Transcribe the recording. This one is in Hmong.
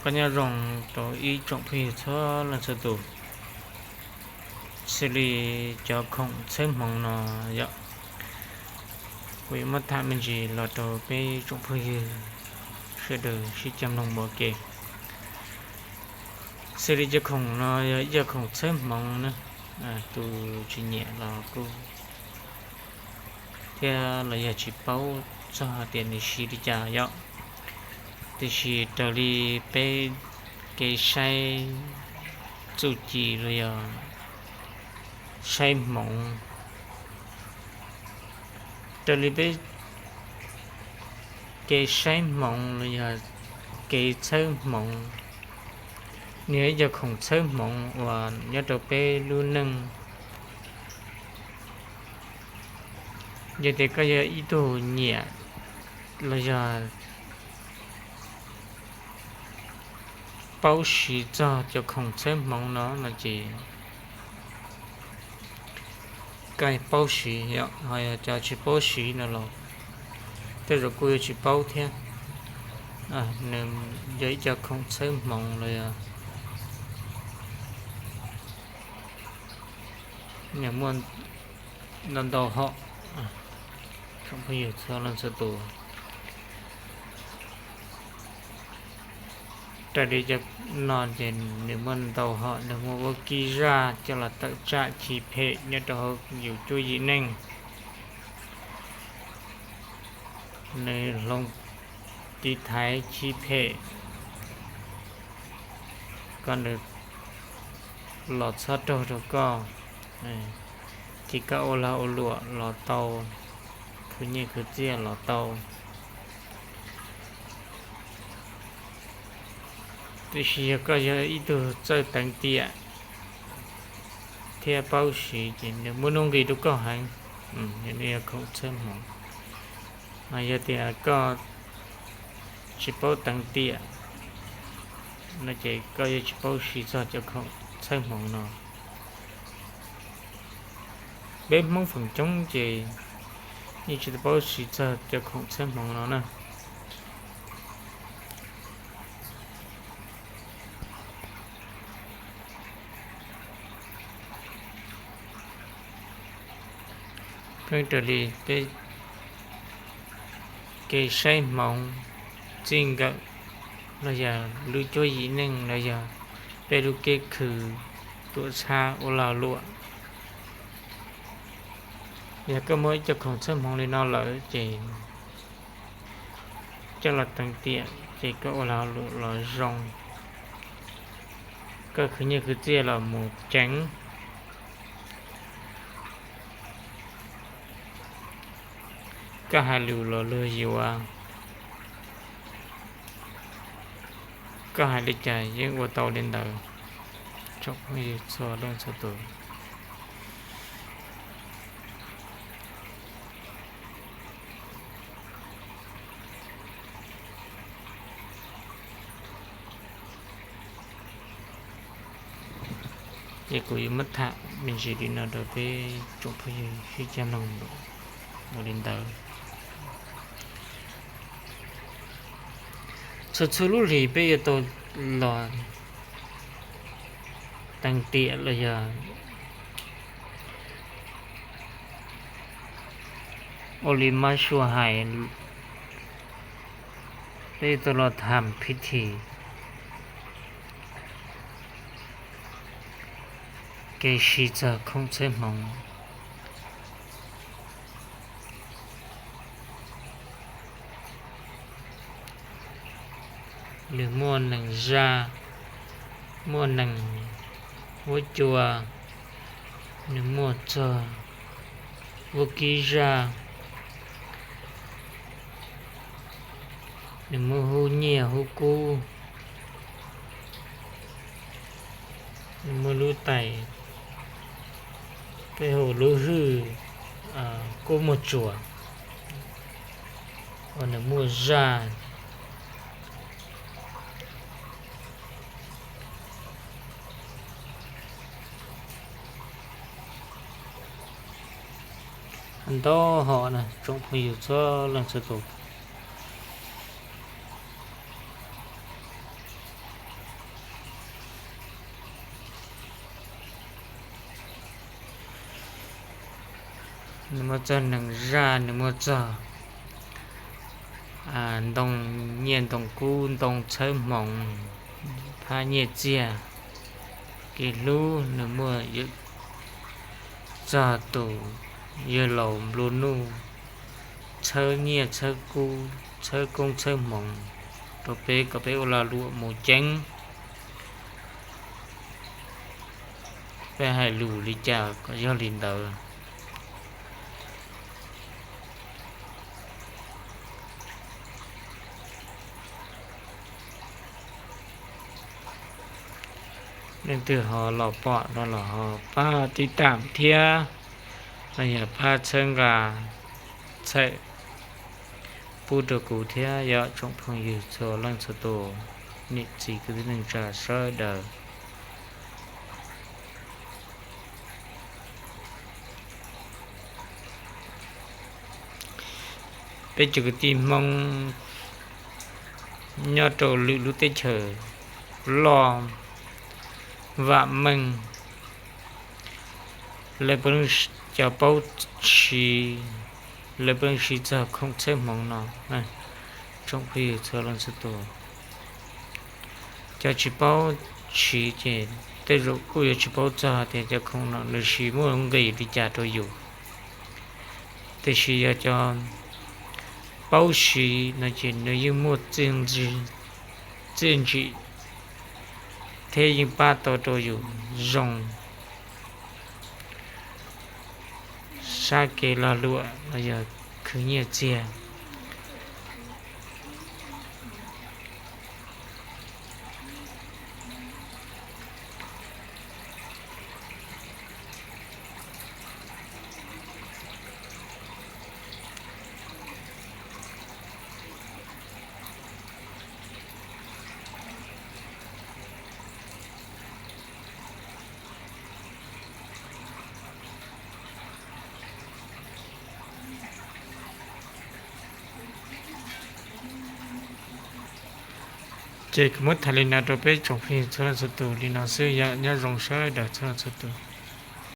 Qab nyob zoo rau ib tsoom phooj ywg txhua leej txhua tus. Xws li cov khoom txhawb hmoov no yom, kuv yuav muab tham me ntsis los rau peb tsoom phooj ywg sawv daws sib cog mloog ua ke. Xws li cov khoom no yog ib co khoom txhawb hmoov na, tus tsis nyiam los kuj thiab los yog tsis paub txog hais tias nws siv li cas yom. Tiam sis raws li peb kev saib txuj ci los yog saib hmoov, raws li peb kev saib hmoov los yog kev txhawb hmoov, nws yog ib co khoom txhawb hmoov uas nyob rau peb lub neej. Yog tias koj yog ib tug nyiam los yog paub siv txog cov khoom txhawb hmoov no no ces koj paub siv, ho yog cov tsis paub siv no los tej zaum kuj yuav tsis paub thiab. Nws yog ib co khoom txhawb hmoov los yog nws muaj ntau ntau hom, tsoom phooj ywg txhua leej txhua tus. Raws li cov no ces nws muaj ntau hom, nws muaj vaub kib zaj coj los tawm tsam chiv phem nyob rau hauv yus cuab yim neej. Nws hloov tiv thaiv chiv phem kom nws los txhob raug rau koj, ces koj ua lag ua luam los tau, khwv nyiaj khwv txiaj los tau. Tiam sis yog koj yog ib tug txawj teev tiam thiab paub siv ces nws muaj nuj nqis rau koj heev, nws yog khoom txhawb hmoov. Mas yog tias koj tsis paub teev tiam no ces koj yuav tsis paub siv txog cov khoom txhawb hmoov no. Peb Hmoob feem coob ces yeej tsis tau paub siv txog cov khoom txhawb hmoov no na. Pheej raws li peb kev saib hmoov, txij nkawm los yog lub cuab yim neej los yog peb lub kev khwv tuam txhab ua lag luam. Yog koj muaj ib co khoom txhawb hmoov li no lawm ces coj los teev tiam ces koj ua lag luam los zoo, koj khwv nyiaj khwv txiaj los mus ceev, koj hais lus los luag yuav, koj hais li cas yeej ua tau li ntawd. Tsoom phooj ywg txhua leej txhua tus, ces kuv yuav muab tham me ntsis li no rau peb tsoom phooj ywg sib cog mloog ua li ntawd. Txhua txhua lub hlis peb yuav tau los teev tiam los yog ua li mab sua hais, peb yuav tau los tham phiv thim kev siv txog khoom txhawb hmoov. Nws muaj nees zaj, muaj nees huab cua, nws muaj txog vaub kib zaj, nws muaj hub nyiaj hub kub, nws muaj lub tais, peb hu lub hwj kub muag tsuas, uas nws muaj zaj ntau hom na tsoom phooj ywg txhua leej txhua tus. Nws muaj txog nees zaj, nws muaj txog ntoo nyiaj ntoo kub, ntoo txhawb hmoov, phab nyiaj txiag, kev hlub, nws muaj txog tus yawg laus nplua nuj txhawb nyiaj txhawb kub, txhawb koob txhawb hmoov rau peb kom peb ua lag luam mus ceeb. Peb hais lus li cas kom yog li ntawd. Leej twg ho los pom no los ho pab tib tam thiab, los yog pab txhawb nqa txhawm pub rau kuv thiab yog tsoom phooj ywg txhua leej txhua tus, niam txiv kwv tij neej tsa sawv daws. Peb cov kwv tij Hmoob nyob rau lwm lub teb chaws loj, vam meej, lawv peb cov paub siv, lawv peb siv txog khoom txhawb hmoov no, tsoom phooj ywg txhua leej txhua tus. Cov tsis paub siv ces tej zaum kuj yuav tsis paub txog tias cov khoom no nws siv muaj nqis li cas rau yus. Tiam sis yog cov paub siv no ces nws yeej muaj txiaj ntsig thiab yeej pab tau rau yus zoo sab kev lag luam los yog khwv nyiaj txiag. Ces kuv muab tham li no rau peb tsoom phooj ywg txhua leej txhua tus li no xwb, yog nyob zoo sawv daws txhua leej txhua tus.